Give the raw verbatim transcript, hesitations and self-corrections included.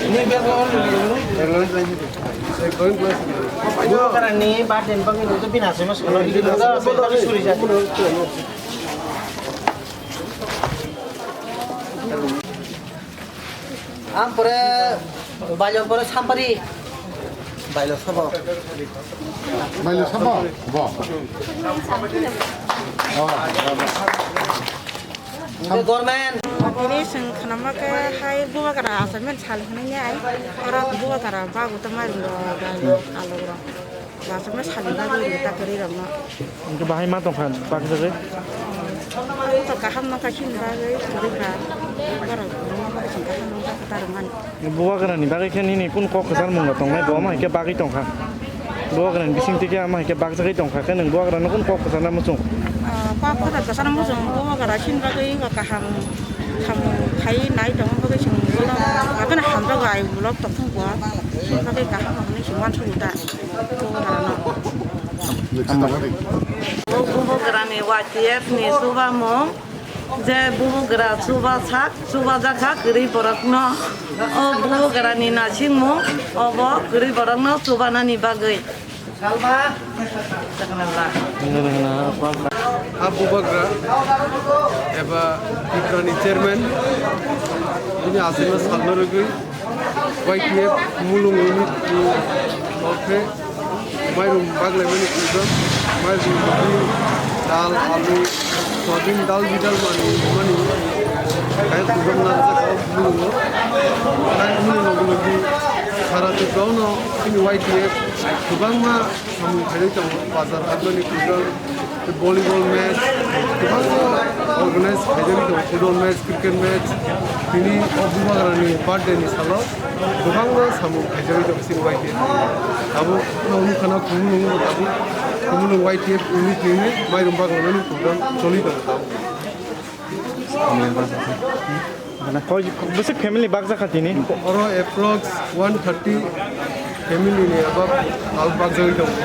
Ni bag on. Bubagra ni birthday ni bagwi rwjak bini aswk no salo. Ang pore bailor pore sampari. Bailo sabo. Bailo sabo? Bo. Oh. Hwnkhe government. Tini chwng khnama khe hai bubagra achaimani sal hwnwi nai. Oro bubagra bago tongmani rwng rok, rwng rok, alok rok. Achukma salni bagwi rwngta kwrwi rokno. Hwnkhe bahai ma tongkha bakjagwi? Ang to kaham nokha chini bagwi kwrwi kha. Borok rwngma bagwi chwng kaham nokha kwtal rwmani. Bubagrani bagwi khe nini kunu kok kwcharmung rok tongnai, bo ma hai khe bagwi tongkha? Bubagrani bisingtwi khe ama hai khe bakjagwi tongkha khe nwng bubagrano kunu kok kwcharna muchung? Ah, kok kwtal kwcharna muchung, bubagra chini bagwi kaham samung khai nai tongma bagwi chwng bono hakhe hamjakgo, ai vlog tongthok bo. Chini bagwi kaham hwnwi se uansukgo ta. O bubagrani Y T F ni chubamung, je bubagra chubasak, chubajakha kwrwi borokno. O bubagrani naisingmung, obo kwrwi borokno chubanani bagwi. A bubagra eba Tiprani chairman, bini aswkno salna rwgwi, Y T F mulung unit ni tongkhe mairum baglaimani program, mairum, dal, alu, soyabin, dal, bidal mani, mani, kaya program narwkjak o mulungo. Tai mani logi logi sara Tripura no chini Y T F kwbangma samung khairwi tongo, bazar hapmani program, volleyball match, kwbangma organize khaijagwi tongo, football match, cricket match. Tini o bubagrani birthday ni salo kwbangma samung khaijagwi tongo chini Y T F. Tabuk no wngkha na Khumulwng, tabuk Khumulwng Y T F unit ni mairum baglaimani program choli tongo tabuk. Bwswk family bakjak kha tini? Oro approx one thirty family ni above al bakjagwi tongo.